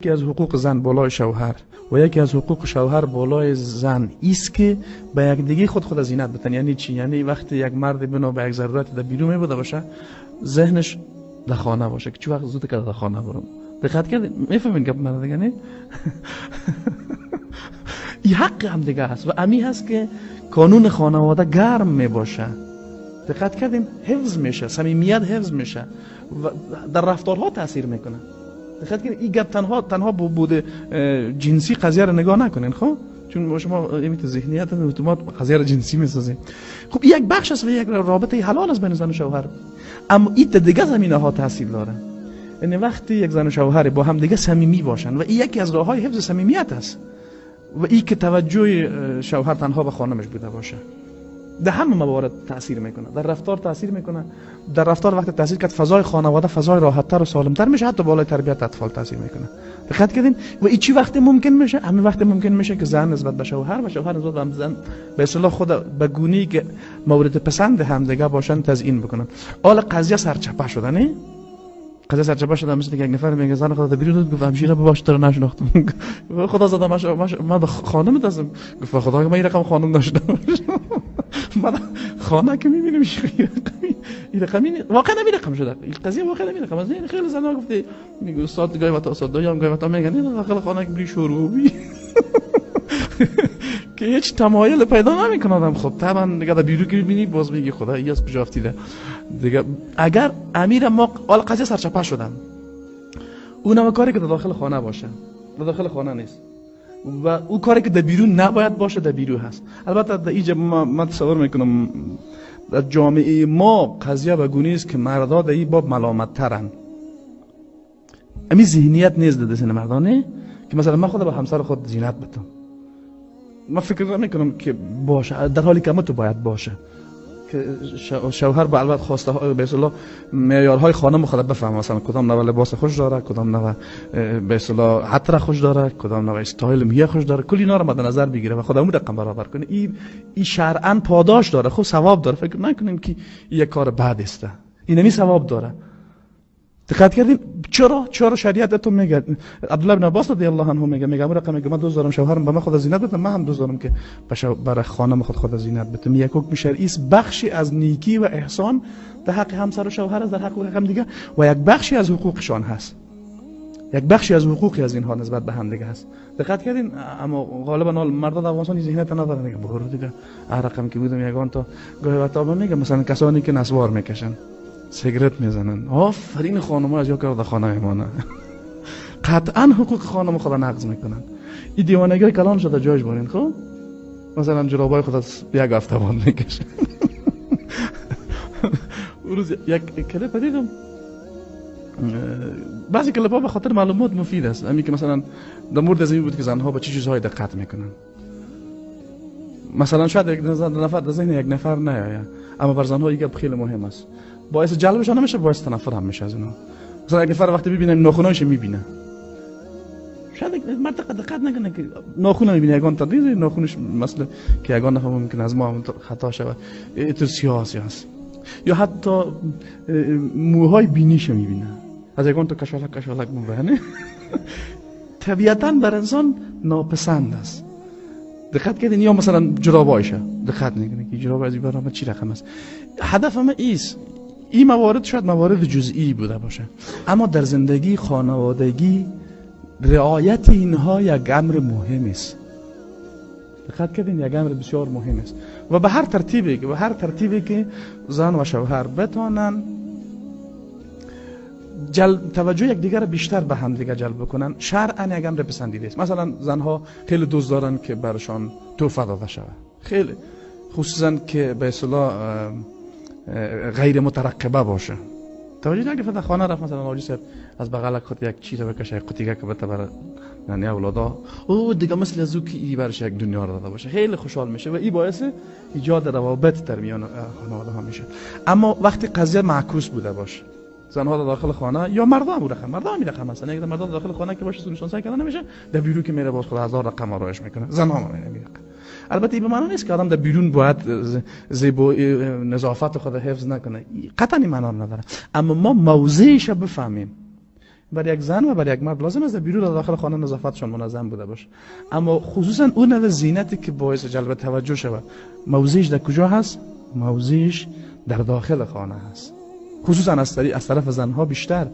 یکی از حقوق زن بالای شوهر و یکی از حقوق شوهر بالای زن ایست که به یکدیگه خود زینت بتن. یعنی چی؟ یعنی وقتی یک مرد بنا به یک ضرورت در بیرون می بوده باشه، ذهنش در خانه باشه که چه وقت زود که در خانه برم. دقت کردین؟ میفهمین گپ من دیگه نه؟ این حق هم دیگه هست و امی هست که کانون خانواده گرم می باشه. دقت کردین؟ حفظ میشه، صمیمیت حفظ میشه و در رفتارها تاثیر میکنه. دقت کردین؟ این گپ تنها بود جنسی قضیه رو نگاه نکنین، خب چون شما این ذهنیت اتومات قضیه رو جنسی میسازین. خب یک بخش است و یک رابطه حلال است بین زن و شوهر، اما این دیگه زمینه ها تاثیر داره. یعنی وقتی یک زن و شوهر با هم دیگه صمیمی باشن و این یکی از راه‌های حفظ صمیمیت است و این که توجه شوهر تنها به خانمش بوده باشه، در همه موارد تاثیر میکنه، در رفتار تاثیر میکنه. در رفتار وقتی تاثیر کرد، فضای خانواده فضای راحت‌تر و سالم‌تر میشه، حتی بالای تربیت اطفال تاثیر میکنه. دقت کردین؟ و این چی وقتی ممکن میشه؟ همین وقتی ممکن میشه که زن نسبت به شوهر و شوهر نسبت به زن به اصطلاح خود به گونه‌ای که مورد پسند همدیگه باشن تزیین بکنن. حالا قضیه سرچپه شده، نه؟ قضیه سرچپه شده، مثل یک نفر میگه زن خدا بیرون داد، گفت همشیره بباش تو رو نشناختم. خدا زاده ما به خانم دستم، گفت خدا من این رقم خانم داشتم. من خانه که میبینیم این رقمی واقعا نمی رقم شده، این قضیه واقعا نمی رقم. از خیلی زنا گفته میگه استاد گاهی وقتا استاد دایم گاهی وقتا میگن نه داخل خانه که بری شروعی که هیچ تمایل پیدا نمیکنه آدم. خب طبعا دیگه در بیرون که میبینی باز میگی خدا این از کجا افتیده دیگه. اگر امیر ما حال قضیه سرچپه شدن، اونم کاری که در داخل خانه باشه در داخل خانه نیست و او کاری که در بیرون نباید باشه در بیرون هست. البته در اینجا من تصور میکنم در جامعه ما قضیه به گونه است که مردا در این باب ملامت ترن. امی ذهنیت نیست در دست مردانه که مثلا من خود به همسر خود زینت بدم، من فکر نمیکنم که باشه، در حالی که اما تو باید باشه که شوهر با البته خواسته ها به اصطلاح معیارهای خانم خود بفهمه، مثلا کدام نوع لباس خوش داره، کدام نوع به اصطلاح عطر خوش داره، کدام نوع استایل موی خوش داره، کل اینا رو مد نظر بگیره و خود اون رقم برابر کنه. این شرعاً پاداش داره، خب ثواب داره. فکر نکنیم که یک کار بد است، اینمی ثواب داره. دقت کردین؟ چرا شریعت تو میگه؟ عبدالله بن عباس رضی الله عنه میگه امر رقم میگه من دوست دارم شوهرم به من خود زینت بده، من هم دوست دارم که برای خانم خود زینت بده. یک حکم شرعی است، بخشی از نیکی و احسان در حق همسر و شوهر است، در حق هم دیگه، و یک بخشی از حقوقشان هست، یک بخشی از حقوقی از اینها نسبت به هم دیگه هست. دقت کردین؟ اما غالبا مردا در افغانستان ذهنیت ندارن، میگه برو دیگه هر رقم که بودم یگان تا گاهی وقتا میگه مثلا کسانی که نسوار میکشن، سیگرت میزنن، آفرین خانم‌ها از یا کار در خانه میمانه، قطعا حقوق خانم خود نقض میکنن. این دیوانگی کلان شده جایش بارین. خب مثلا جرابای خود از یک هفته بند میکشه. اون روز یک کلیپ دیدم، بعضی کلیپ ها به خاطر معلومات مفید است. همین که مثلا در مورد از این بود که زنها با چه چیزهای دقت میکنن. مثلا شاید یک نفر در ذهن یک نفر نیاید، اما بر زنها این گپ خیلی مهم است، باعث جلبشان نمیشه، باعث تنفر هم میشه از اینا. مثلا یک نفر وقتی ببینه ناخونایش میبینه، شاید یک مرد دقت نکنه که ناخون میبینه، یگان تا دیده ناخونش مثلا که یگان نفر ممکن از ما هم خطا شود، تو سیاه است، یا حتی موهای بینیش میبینه از یگان تا کشالک کشالک مبهنه. طبیعتا بر انسان ناپسند است. دقت کردین؟ یا مثلا جرابایشه دقت نکنه که جراب از این برنامه چی رقم است. هدف ما ایست، این موارد شاید موارد جزئی بوده باشه، اما در زندگی خانوادگی رعایت اینها یک امر مهم است. دقت کردین؟ یک امر بسیار مهم است و به هر ترتیبی که زن و شوهر بتانن توجه یک دیگر بیشتر به هم دیگر جلب بکنن، شرعاً یک امر پسندیده است. مثلا زنها خیلی دوست دارن که برشان تحفه داده شود، خیلی، خصوصا که به اصطلاح غیر مترقبه باشه. توجه نگه در خانه رفت مثلا حاجی صاحب از بغل خود یک چیز بکشه، یک قوطی که بته برای یعنی اولادا، او دیگه مثل از او که ای برش یک دنیا رو داده باشه، خیلی خوشحال میشه و ای باعث ایجاد روابط در میان خانواده ها میشه. اما وقتی قضیه معکوس بوده باشه، زنها در داخل خانه یا مردا هم رقم، مردا هم رقم هستن، یک مردا داخل خانه که باشه سولوشن سعی کردن نمیشه، در بیرون که میره باز خود هزار رقم آرایش میکنه، زنها هم میره. البته این به معنی نیست که آدم در بیرون باید زیبا نظافت خود حفظ نکنه، قطعا این معنا نداره، اما ما موضعش بفهمیم. بر یک زن و بر یک مرد لازم است در بیرون و داخل خانه نظافتشان منظم بوده باشه. اما خصوصا اون نوع زینتی که باعث جلب توجه شود، موضعش در کجا هست؟ موضعش در داخل خانه هست. خصوصا از طرف زنها بیشتر،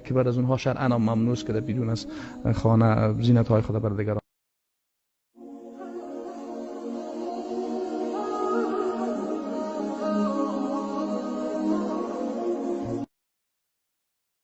که بعد از اونها شرعاً ممنوع است که در بیرون از خانه زینت های خود بر دیگران